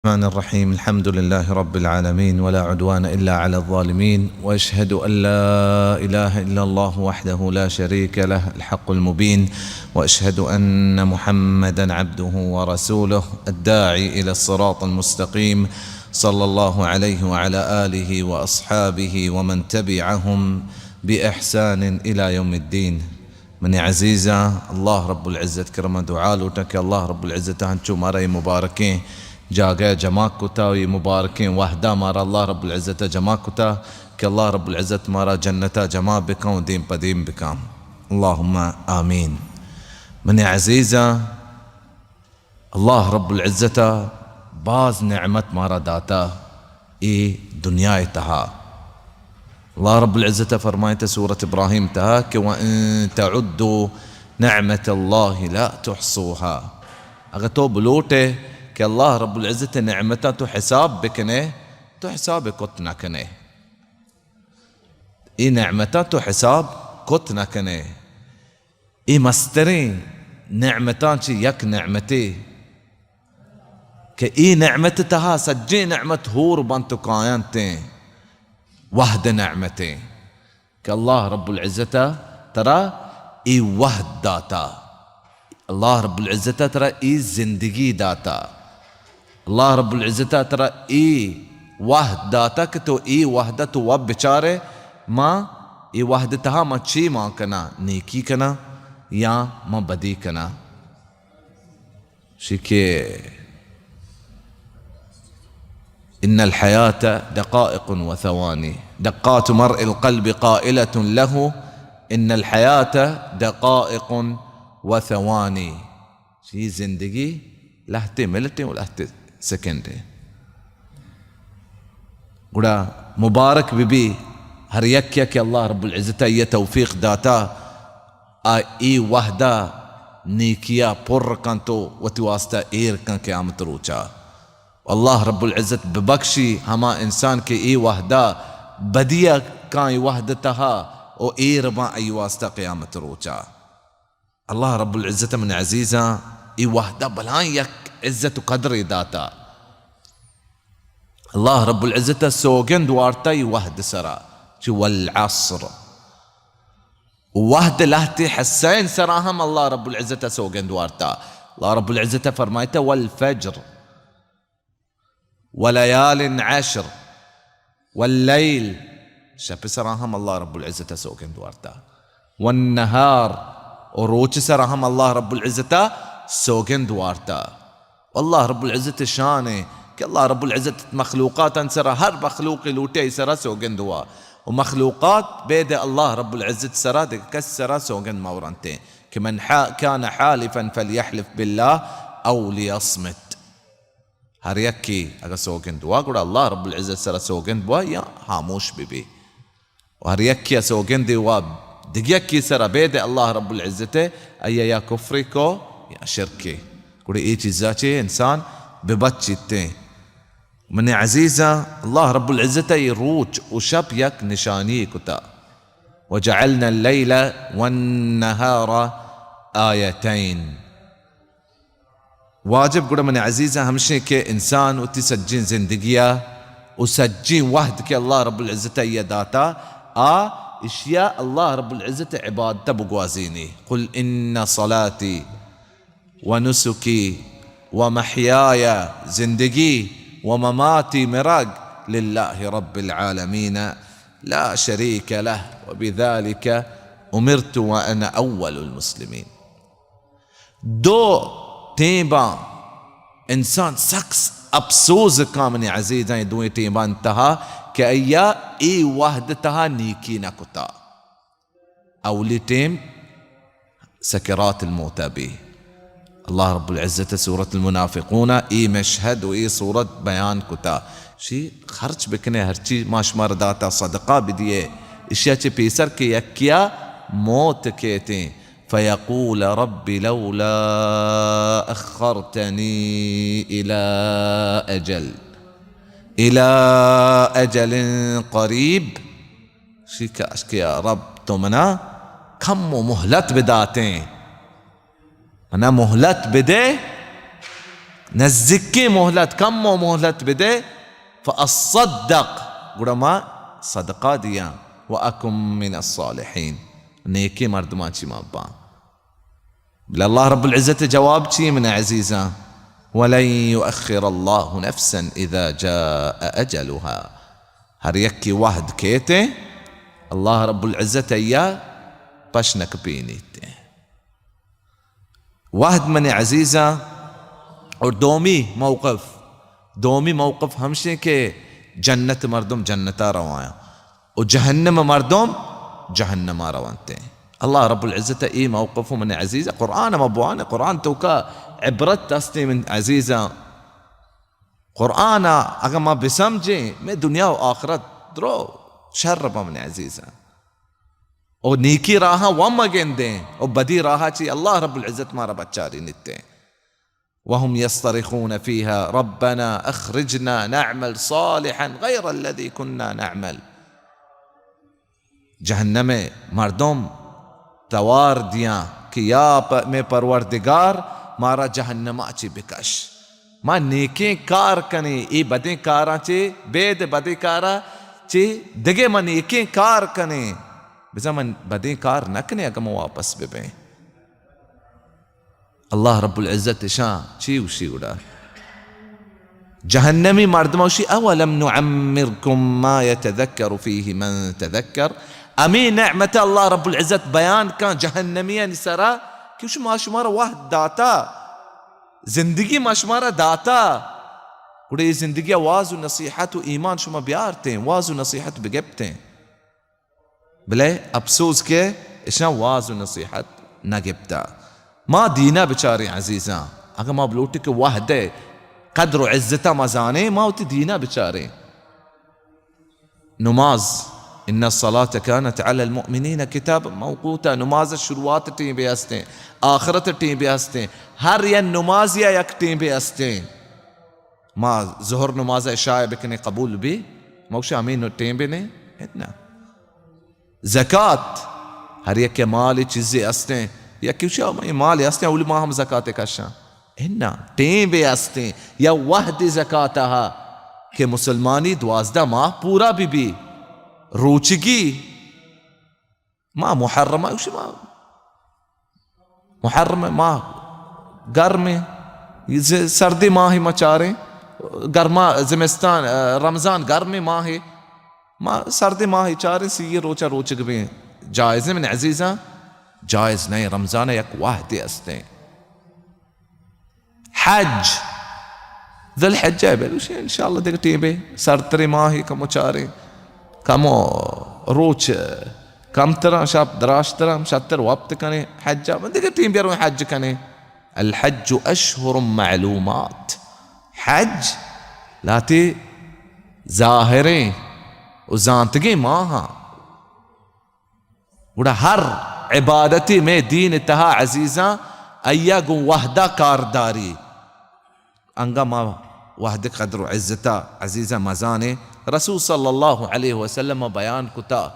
الرحمن الرحيم. الحمد لله رب العالمين، ولا عدوان إلا على الظالمين، وأشهد أن لا إله إلا الله وحده لا شريك له الحق المبين، وأشهد أن محمدا عبده ورسوله الداعي إلى الصراط المستقيم، صلى الله عليه وعلى آله وأصحابه ومن تبعهم بإحسان إلى يوم الدين. منی عزیزاں، اللہ رب العزت کرا من دعا لوٹاں کہ اللہ رب العزت ہنچو مارا اے مبارکیں جاگہ جمع کتا و اے مبارکیں وہدا مارا اللہ رب العزت جمع کتا کہ اللہ رب العزت مارا جنتا جمع بکاں و دیم پہ دیم بکاں۔ اللہم آمین۔ منی عزیزاں، اللہ رب العزت ء باز نعمت مارا داتا اے دنیا ء تہا۔ اللہ رب العزت ء فرمائیت سورت ابراہیم تہا کہ وَإِن تَعُدُّوا نِعْمَتَ اللَّهِ لَا تُحْصُوهَا۔ اگر تو بلوٹے کہ اللہ رب العزت ء نعمتاں تو حساب بکنے، تو حساب کت نہ کنے۔ اے نعمتاں تو حساب کت نہ کنے۔ اے مستریں نعمتاں چہ یک نعمتے کہ اے نعمت تہا سجیں نعمت ہور بنت و کاینتیں، وہد نعمتیں کہ اللہ رب العزت ء ترا اے وہد داتا، اللہ رب العزت ء ترا اے زندگی داتا۔ اللہ رب العزت ء ترا اے وہد داتا کہ تو اے وہد ء تو وت بچارے، ما اے وہد ء تہا ما چی ما کناں، نیکی کناں یا ما بدی کناں۔ شی کہ ان الحیات دقائق و ثوانی، دقات مرء القلب قائلة له ان الحیات دقائق و ثوانی۔ شی زندگی لہتے منٹیں و لہتے سیکنڈیں۔ گڑا مبارک بہ بی ہر یکے کہ اللہ رب العزت ء یہ توفیق داتا، آ اے وہدا نیکیا پر کنت و وتی واسطہ ایر کن قیامت روچا۔ اللہ رب العزت ببخشی ہما انسان کہ اے وہدا بدیا کاں اے وہد تہا و ایر باں ای واسطہ قیامت روچا۔ اللہ رب العزت من عزیزاں اے وہدہ بلائیں یک عزت و قدرے داتا۔ اللہ رب العزت سوگند وارتا اے وہد سرا، چہ والعصر۔ وہد لہتے حسین سرا ہم اللہ رب العزت سوگند وارتا۔ اللہ رب العزت فرمائتا والفجر، ولیال عشر، واللیل، شپ سرا ہم اللہ رب العزت سوگند وارتا، والنہار، و روچ سرا ہم اللہ رب العزت سوگند وارتا۔ اللہ رب العزت شان ہے کہ اللہ رب العزت مخلوقات سرا، ہر مخلوق لوٹے سرا سوگند ہوا، و مخلوقات بید اللہ رب العزت سرا دگہ کس سرا سوگند مورنتے کہ من حا-، کان حالفا فلیحلف باللہ او لیصمت۔ ہر یکے اگہ سوگند وا، گڑا اللہ رب العزت سرا سوگند وا یا ہاموش بہ بی۔ و ہر یکے سوگندے وا دگہ یکے سرا بید اللہ رب العزت، ایا یا کفرے کو یا شرکے۔ گڑا اے چیزا چے انسان بہ بچیتیں۔ من عزیزاں، اللہ رب العزت اے روچ و شپ یک نشانی کتا۔ وجعلنا اللیل والنہار آیتین۔ واجب گڑا من عزیزاں ہمشیں کہ انسان وتی سجیں زندگیا و سجیں وہد کہ اللہ رب العزت آئیا داتا، آ اشیا اللہ رب العزت عبادت بگوازینی۔ قل ان صلاتی و نسکی و محیای، زندگی و مماتی، مرگ، للہ رب العالمین لا شریک لہ و بذلک امرت و انا اول المسلمین۔ دو ٹیمباں انسان سک اپسوز کاں منی عزیزاں، اے دوئیں ٹیمباں تہا کہ ایا اے وہد تہا نیکی نہ کتا۔ اولی ٹیم سکرات الموت بی۔ اللہ رب العزت سورت المنافقون اے مشہد و اے سورت بیان کتا۔ شی خرچ بکنے، ہرچی ما شمار داتا صدقہ بدیے۔ اشیا چہ پیسر کہ یکیا موت کیتیں، فیقول رب لولا اخرتنی الی اجل، الی اجل قریب۔ شی کاش کہ یا رب تو منا کم و مہلت بداتیں، منا مہلت بدے، نزیکیں مہلت، کمو مہلت بدے، فاصدق، گڑا ما صدقہ دیاں، واکن من الصالحین، نیکیں مردماں چی ما باں۔ بلے اللہ رب العزت ءِ جواب چی من عزیزاں؟ ولن یؤخر اللہ نفسا اذا جاء اجلها۔ ہر یکے وہد کیت، اللہ رب العزت آئی ءَ پش نہ کپینیت۔ وہد من عزیزاں، اور دومی موقف، دومی موقف ہمشیں کہ جنت مردم جنتا روایاں و جہنم مردم جہنما روانتے۔ اللہ رب العزت ءِ اے موقف من عزیزاں، قرآن ما بوانے، قرآن توکا عبرت ہستے من عزیزاں۔ قرآن ءَ اگاں ما بسمجھیں، مئے دنیا و آخرت درو شر بہ من عزیزاں۔ او نیکی راہاں وام گندیں، او بدی راہ چی اللہ رب العزت مارا بچارینیت۔ وهم يصطرخون فيها ربنا أخرجنا نعمل صالحا غير الذي كنا نعمل۔ جہنم ءِ مردم توار دیاں کہ یا پ-، مئے پروردگار، مارا جہنم ءَ چی بکش۔ ما نیکیں کار کنیں، اے بدیں کاراں چی بید، بدیں کاراں چی دگہ ما نیکیں کار کنیں۔ بزاں ما بدیں کار نہ کنیں، اگاں ما واپس ببیں۔ اللہ رب العزت اشاں چی گوشی گڑا؟ جہنمی مردم گوشی، اولم نعمرکم ما یتذکر فیہ من تذکر۔ ہمے نعمت اللہ رب العزت بیان کن جہنمیانی سرا کہ شما، شمارا وہد داتا، زندگی ما شمارا داتا، گڑا اے زندگی ءَ واز و نصیحت و ایمان شما بیارتیں، واز و نصیحت بگپتیں۔ بلے اپسوز کہ اشاں واز و نصیحت نہ گپتا۔ ما دین ءَ بچاریں عزیزاں، اگاں ما بلوٹیں کہ وہد ءِ قدر و عزت ءَ ما زانیں، ما وتی دین ءَ بچاریں۔ نماز، ان الصلاة كانت على المؤمنين كتابا موقوتا، نماز ءِ شروعات ٹیمبے ہستیں، آخرت ٹیمبے ہستیں، ہر یک نمازی ءَ یک ٹیمبے ہستیں۔ ما ظہر نماز ءَ عشاء ءَ بکنیں قبول بی؟ ما گوشیں ہمے نو ٹیم بہ نیں؟ اناں۔ زکات، ہر یکے مال چیزے استیں، یکے گوشی، آ، منی مال استیں، اولی ما ہم زکات کشاں۔ اناں، ٹیم بہ استیں، یا وہدے زکات ءَ کہ مسلمانی دوازدہ ماہ پورا بہ بی، روچگی، ما محرم ءَ گوشی، ما محرم ءِ ماہ گرمیں، ز-، سردی ماہ ما چاریں، گرما زمستان، رمضان گرمیں ماہ، ما سردی ماہ چاریں، سی روچا روچگ بیں۔ جائز من عزیزاں، جائز نہیں، رمضان یک وہدے استیں۔ حج، ذوالحجہ ءَ بل، گوشی انشاءاللہ دگہ ٹیمے، سرتریں ماہے، کمو چاریں، کمو روچ کمتراں، شپ دراشتراں، شتر وپت کنیں حج ءَ، دگہ ٹیم بیا رویں حج کنیں۔ الحج اشہر معلومات، حج لہتے ظاہریں و زانتگیں ماہاں۔ گڑا ہر عبادتے مئے دین ءِ تہا عزیزاں، آئی ءَ گوں وہد ءَ کارداری۔ انگا ما وہد ءِ قدر و عزت ءَ عزیزاں مزانیں۔ رسول صلی اللہ علیہ وسلم ءَ بیان کتا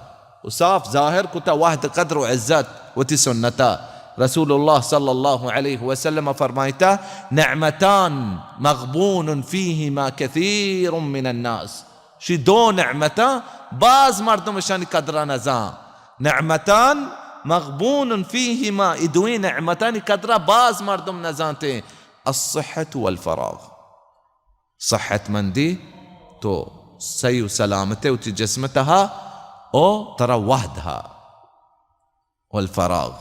و صاف ظاہر کتا وہد ءِ قدر و عزت وتی سنت ءَ۔ رسول اللہ صلی اللہ علیہ وسلم ءَ فرمائتا، نعمتان مغبون فیہما کثیر من الناس۔ شی دو نعمتاں باز مردم اشانی قدر ءَ نزان۔ نعمتان مغبون فیہما، ای دوئیں نعمتانی قدر ءَ باز مردم نزانتیں۔ الصحة والفراغ، صحت مندی، تو صحیح و سلامت ئے وتی جسم تہا، او ترا وہد ہا۔ والفراغ۔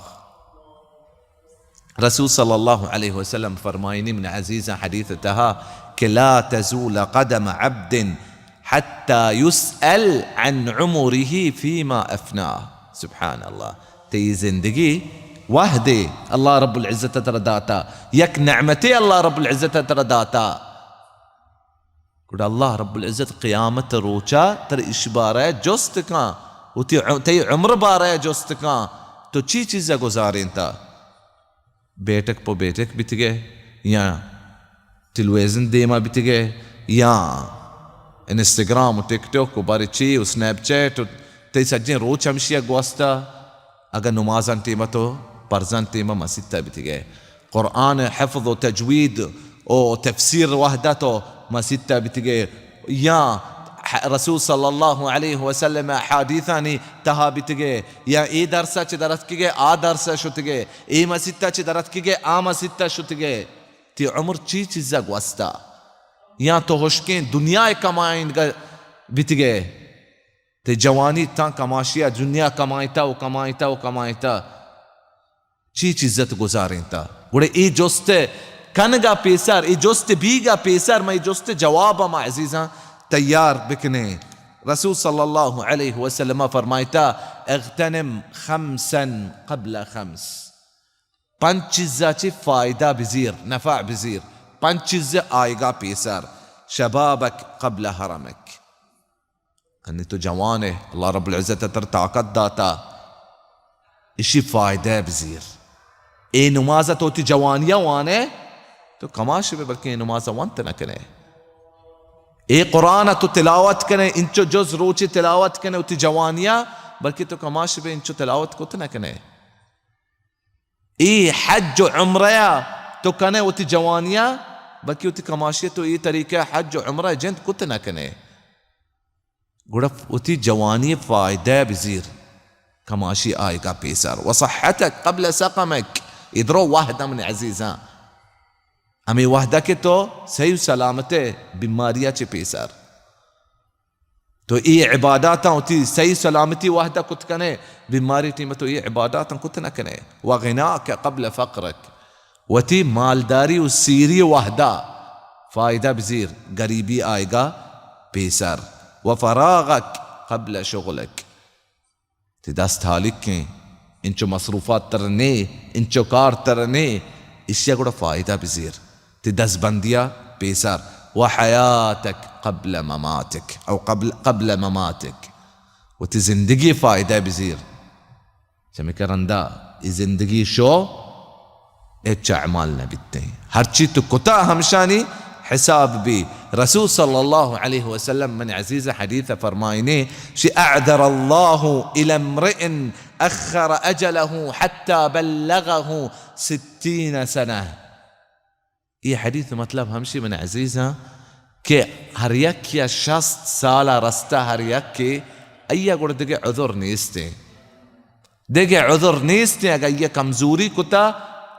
رسول صلی اللہ علیہ وسلم فرمائنی من عزیزاں حدیث تہا کہ لا تزول قدم عبد حتی یسأل عن عمره فیما افناه۔ سبحان اللہ۔ تئی زندگی وہدے اللہ رب العزت ترا داتا، یک نعمتے اللہ رب العزت ترا داتا۔ گڑا اللہ رب العزت قیامت روچا ترا ایشی بارہ جست کن، وتی ع-، تئی عمر بارہ جست کن، تو چی چیزا گزارینتا؟ بیٹک پہ بیٹک بیتگے، یا ٹیلیویژن دیما بیتگے، یا انسٹاگرام و ٹک ٹاک و بارے چی و سنیپ چیٹ و تئی سجیں روچ ہمشیا گوستا۔ اگاں نمازان ٹیما تو پرزان ٹیما مسیتا بیتگے، قرآن حفظ و تجوید، او تفسیر وحدہ تو مسیت ءَ بیتگے، یا رسول صلی اللہ علیہ وسلم ءِ حدیثانی تہا بیتگے، یا اے درس ءَ چہ درتکگے آ درس ءَ شتگے، اے مسیت ءَ چہ درتکگے آ مسیت ءَ شتگے، تئی عمر چی چیز ءَ گوستا؟ یا تو ہشکیں دنیا ءِ کمائینگ ءَ بیتگے؟ تئی جوانی تاں کماشی ءَ دنیا کمائینتا و کمائینتا و کمائینتا، چی چیز ءَ تو گزارینتا؟ گڑا اے جست ءِ کنگ ءَ پیسر، اے جست ءِ بیگ ءَ پیسر، ما اے جست ءِ جواب ءَ ما عزیزاں تیار بکنیں۔ رسول صلی اللہ علیہ وسلم ءَ فرمائیتا، اغتنم خمسا قبل خمس۔ پنچ چیز ءَ چہ فائدہ بزیر، نفع بزیر۔ پنچ چیز ءِ آئیگا پیسر، شبابک قبل ہرمک۔ انی تو جوان ئے، اللہ رب العزت ءَ ترا طاقت داتا، اشی فائدہ بزیر۔ اے نماز ءَ تو وتی جوانی ءَ وان ئے، تو کماش بے بلکیں اے نماز ءَ ونت نہ کن ئے۔ اے قرآن ءَ تو تلاوت کن ئے، انچو جز روچے تلاوت کن ئے وتی جوانی ءَ، بلکہ تو کماش بے انچو تلاوت کت نہ کن ئے۔ اے حج و عمرہ ءَ تو کن ئے وتی جوانی ءَ، بلکہ وتی کماشی ءَ تو اے طریقہ حج و عمرہ جند کت نہ کن ئے۔ گڑا وتی جوانی ءِ فائدہ بزیر، کماشی آئیگا پیسر۔ وصحتک قبل سقمک، اے درو وہد ءَ من عزیزاں، ہمے وہد ءَ کہ تو صحیح و سلامت ئے بیماری ءَ چہ پیسر۔ تو اے عباداتاں وتی صحیح سلامتی وہد ءَ کت کن ئے، بیماری ٹیم ءَ تو اے عباداتاں کت نہ کن ئے۔ وغناک قبل فقرک، وتی مالداری و سیری وہد ءَ فائدہ بزیر، گریبی آئیگا پیسر۔ وفراغک قبل شغلک، تئی دست ہالیکیں، انچو مصروفات تر نے، انچو کار تر نے، اشیا گڑا فائدہ بزیر۔ تئی دزبندیا پیسر۔ وحیاتک قبل مماتک، او قبل، قبل مماتک، وتی زندگی فائدہ بزیر۔ چمیکہ رندا اے زندگی شو، ہچ اعمال نہ بیتیں۔ ہرچی تو کتا ہمشانی حساب بی۔ رسول صلی اللہ علیہ وسلم من عزیز حدیث فرمائنے، شی اعذر اللہ الی امرئ اخر اجلہ حتی بلغہ ستین سنہ۔ اے حدیث مطلب ہمشی من عزیزاں کہ ہر یک یا شست سال ءَ رستہ ہر یک کہ آئی ءَ گڑا دگہ عذر نیستیں۔ دگہ عذر نیستیں، اگہ آئی ءَ کمزوری کتا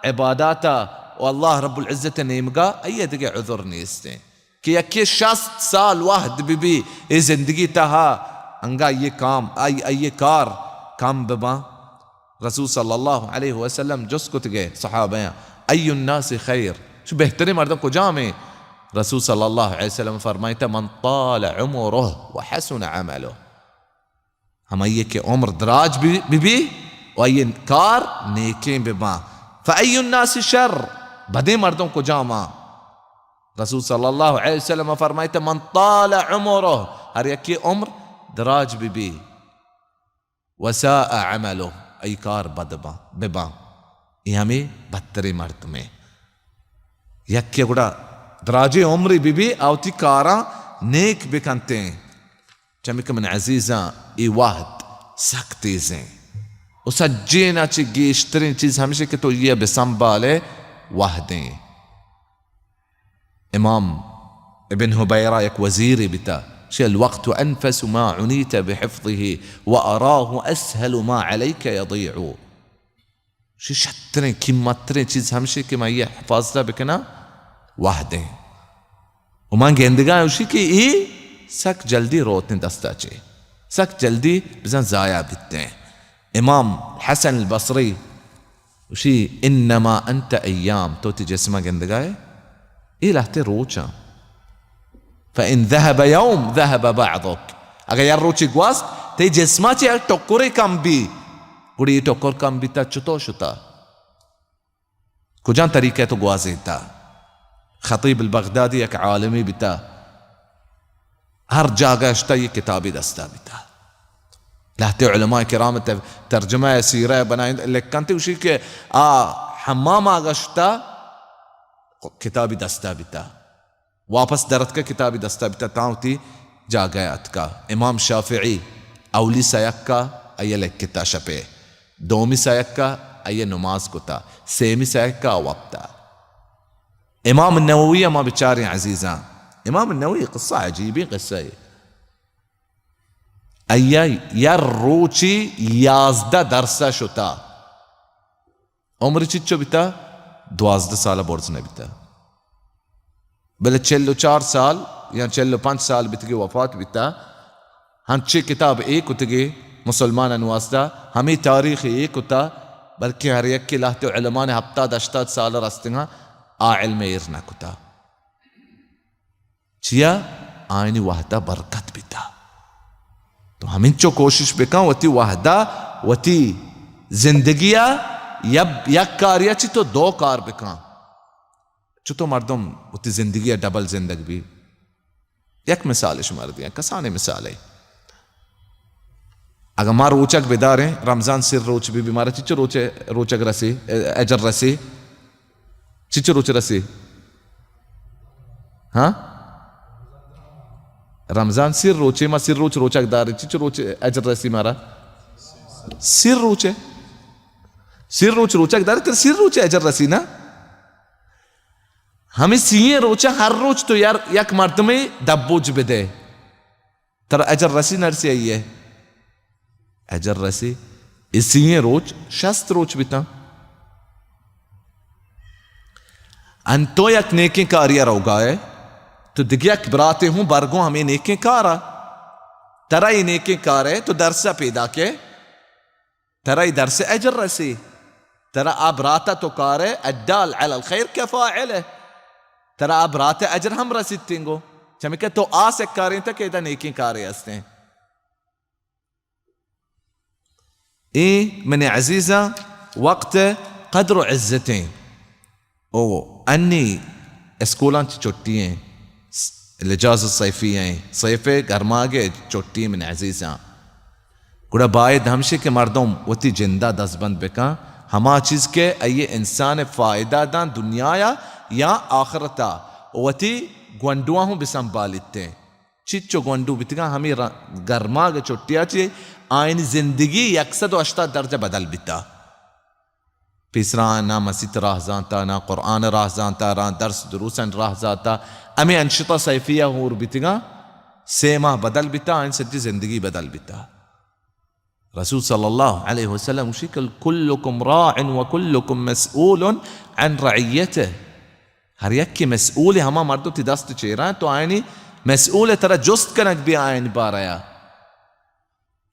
عبادات ءَ و اللہ رب العزت ءِ نیمگا، آئی ءَ دگہ عذر نیستیں۔ کہ یکے شست سال وہد بہ بی اے زندگی تہا، انگا آئی ءِ کام، آئی، آئی ءِ کار کم بہ باں۔ رسول صلی اللہ علیہ وسلم جست کتگے صحابیاں، ای الناس خیر، چو بہترین مردم کجامیں؟ رسول صلی اللہ علیہ وسلم فرمائیتا، من طال عمره وحسن عمله، ہمائی کہ عمر دراج بہ بی، بہ بی و آئی کار نیکیں بہ باں۔ فای الناس شر، بدیں مردم کجاماں؟ رسول صلی اللہ علیہ وسلم فرمائیتا، من طال عمره، ہر یکے عمر دراج بہ بی، وساء عمله، ای کار بد باں، بہ باں۔ اے ہمے بدتریں مردمے۔ یکے گڑا دراجیں عمرے بہ بی، آ وتی کاراں نیک بکنتیں۔ چمیکہ من عزیزاں، اے وہد سک تیزیں۔ و سجینا چہ گیشتریں چیز ہمشی کہ تو یہ بہ سنبھالے وہدیں۔ امام ابن حبیرہ یک وزیرے بیتا، شی الوقت انفس ما عنیت بحفظه و اراه اسهل ما علیک یضیع۔ شی شتریں، قیمتریں چیز ہمشی کہ من یہ حفاظت بکناں وہدیں۔ و من گندگاں اوشی کہ اے سک جلدی روتیں دستا چے، سک جلدی بزاں ضائع بیتیں۔ امام حسن البصری گوشی، انما انت ایام، تو تی جسم ء گندگا ئے، اے لہتے روچاں۔ فان ذهب یوم ذهب بعضک، اگہ یک روچے گوست، تئی جسم ء چہ یک ٹکرے کم بی، گڑی اے ٹکر کم بیتا، چتو شتا؟ کجام طریقہ تو گوازینتا؟ خطیب البغدادی یک عالمے بیتا، ہر جاگہ اشتا یہ کتابی دستا بیتا۔ لہتے علماء کرام تر-، ترجمہ سیرہ بنائیں لکھنتے، گوشی کہ آ حمام آگا شتا، کتابی دستا بیتا۔ واپس درتکا، کتابی دستا بیتا، تاں وتی جاگہ ء اتکا۔ امام شافعی اولی سیکا آئی ء لکھتا شپے، دومی سیکا آئی ء نماز کتا، سیمی سیکا وپتا۔ امام نووی ءَ ما بچاریں عزیزاں، امام نووی قصہ عجیبیں قصہ اے۔ آئی ءَ یک روچی یازدہ درس ءَ شتا۔ عمر چچو بیتا؟ دوازدہ سال ءَ برز نہ بیتا۔ بلے چل و چار سال یا چل و پنچ سال بیتگی وفات بیتا۔ ہنچیں کتاب ایر کتگی مسلمانانی واسطہ، ہمے تاریخ ایر کتا، بلکیں ہر یکے لہتے علماء ہپتاد ہشتاد سال رستگاں آ علم ایر نہ کتا۔ چیا؟ آیانی وہدا برکت بیتا۔ تو ہمینچو کوشش بکن وتی وہدا، وتی زندگیا یک، یک کاریا چی تو دو کار بکن۔ چتو مردم وتی زندگیا ڈبل زندگ بی؟ یک مثال شمارا دیاں، کسانیں مثالے۔ اگاں ما روچگ بداریں، رمضان سیر روچ بی، بی مارا چچو روچ، روچگ رسی، اجر رسی؟ چچو روچ رسی؟ ہاں؟ رمضان سیر روچے، ما سیر روچ روچگ داریں، چچو روچ اجر رسی مارا؟ سیر روچے۔ سیر روچ روچگ داریں، ترا سیر روچ اجر رسی نا؟ ہمے سیئیں روچ ءَ ہر روچ تو یار یک مردمے دبوج بدے، ترا اجر رسی نرسی؟ آئی ءَ اجر رسی۔ اے سیئیں روچ شست روچ بیتاں۔ انت تو یک نیکیں کاری ءَ روگا ئے، تو دگہ یک براتے ہوں برگوں ہمے نیکیں کار ءَ۔ ترا اے نیکیں کار ءَ تو درس ءَ پیداک ئے۔ ترا اے درس ءِ اجر رسی، ترا آ برات ءَ تو کار ئے، الدال علی الخیر کفاعلہ، ترا آ برات ءِ اجر ہم رسیت تنگو، چمیکہ تو آ سکارینتہ کہ ادا نیکیں کارے ہستیں۔ اے منی عزیزاں، وقت ءِ قدر و عزتیں۔ او انی اسکولاں چہ چھٹی ایں، س-، الاجازہ الصیفیہ ایں، صیف ءِ گرماگ ءِ چھٹی ایں منی عزیزاں۔ گڑا باید ہمشی کہ مردم وتی جندا دزبند بکن، ہما چیز کہ آئی انسان ءَ فائدہ داں دنیا ءَ یا آخرت ءَ، وتی گونڈواں ہوں بسنبالیت ایں۔ چچو گونڈو بیتگاں، ہمے ر-، گرماگ ءِ چھٹی ءَ چہ آیانی زندگی یک سد و ہشتاد درجہ بدل بیتا۔ پیسرا نہ مسیت راہ زانتا، نہ قرآن راہ زانتا، نہ درس دروسانی راہ زانتا۔ ہمے انشطہ صیفیہ ہور بیتگاں، سے ماہ بدل بیتا، آیانی سجی زندگی بدل بیتا۔ رسول صلی اللہ علیہ وسلم گوشی کہ کلکم راع و کلکم مسئول عن رعیتہ۔ ہر یکے مسئول، ہما مردم تئی دست چیرا انت، تو آیانی مسئول ئے، ترا جست کنگ بی آیانی بارہ ءَ۔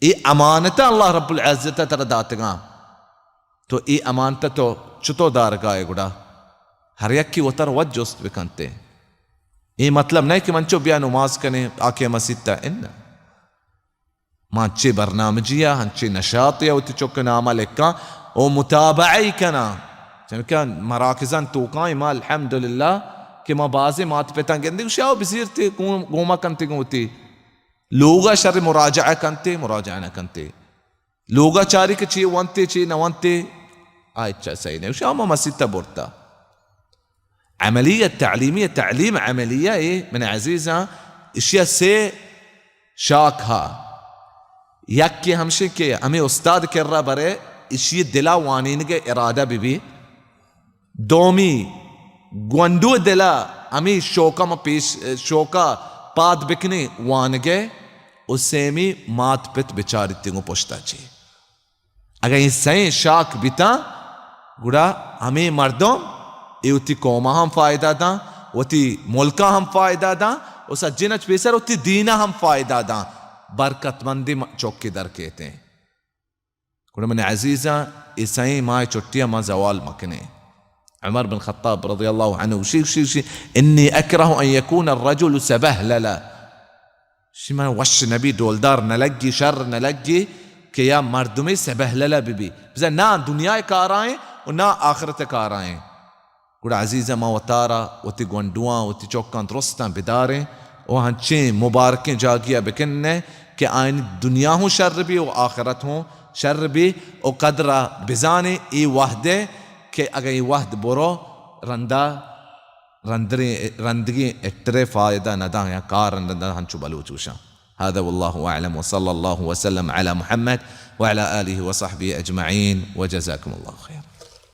اے امانت اللہ رب العزت ءَ ترا داتگاں، تو اے امانت ءَ تو چتو دارگا ئے؟ گڑا ہر یکے وتر وت جست بکنت۔ اے مطلب نہ کہ من چو بیا نماز کنیں آ کہ مسیت ءَ، اناں۔ ما انچیں برنامجی ءَ، انچیں نشاطے ءَ وتی چک ءِ نام ءَ لکھاں و متابعہ ئی کناں۔ چمیکہ مراکزانی توکا ایں ما الحمدللہ کہ ما بازیں مات پتاں گندیں، گوشی آؤ بزیرتے، گوما کنتے گوں وتی۔ لوگا شر مراجعہ کنتے، مراجعہ نہ کنتے۔ لوگا چاری کہ چی ونتے، چی نہ ونتے، آ ہچا صحیح نہ۔ گوشی آؤ ما مسیت ءَ برتا۔ عملیہ تعلیمی، تعلیم عملیہ اے، من عزیزاں، اشیا سے شاک ہا۔ یکے ہمشی کہ ہمے استاد کرا برے، اشی دلا وانینگ ءِ ارادہ بہ بی۔ دومی، گونڈو دلا ہمے شوقا ما پیش، شوقا پاد بکنیں وانگ ءِ، و سیمی مات پت بچاریت گوں پشتا چے۔ اگاں اے سئیں شاک بیتاں، گڑا ہمے مردم اے وتی قوم ءَ ہم فائدہ داں، وتی ملک ءَ ہم فائدہ داں، و سجین ءَ چہ پیسر وتی دین ءَ ہم فائدہ داں، برکت مندیں م-، چکے در کیتیں۔ گڑا من عزیزاں، اے سئیں ماہ چھٹی ءَ ما زوال مکنیں۔ عمر بن خطاب رضی اللہ عنہ گوشی، گوشی، گوشی، انی اکرہ ان یکون الرجل سبہللا۔ شی من وش نبی، ڈولدار نہ لگی، شر نہ لگی کہ یا مردمے سبہللہ بہ بی۔ بزاں نہ دنیا ءِ کارا ایں و نہ آخرت ءِ کارا ایں۔ گڑا عزیزاں، ما وتارا، وتی گونڈواں، وتی چکاں درستاں بداریں و ہنچیں مبارکیں جاگہے ءَ بکنیں کہ آیانی دنیا ہوں شر بی و آخرت ہوں شر بی و قدرا بزانیں اے وہد ءِ کہ اگاں اے وہد برو رندا رندریں، رندگیں اٹرے فائدہ نہ داں یا کار نہ داں، ہنچو بلوچ گوشاں۔ هذا والله أعلم وصلى الله وسلم على محمد وعلى آله وصحبه أجمعين وجزاكم الله خيرا.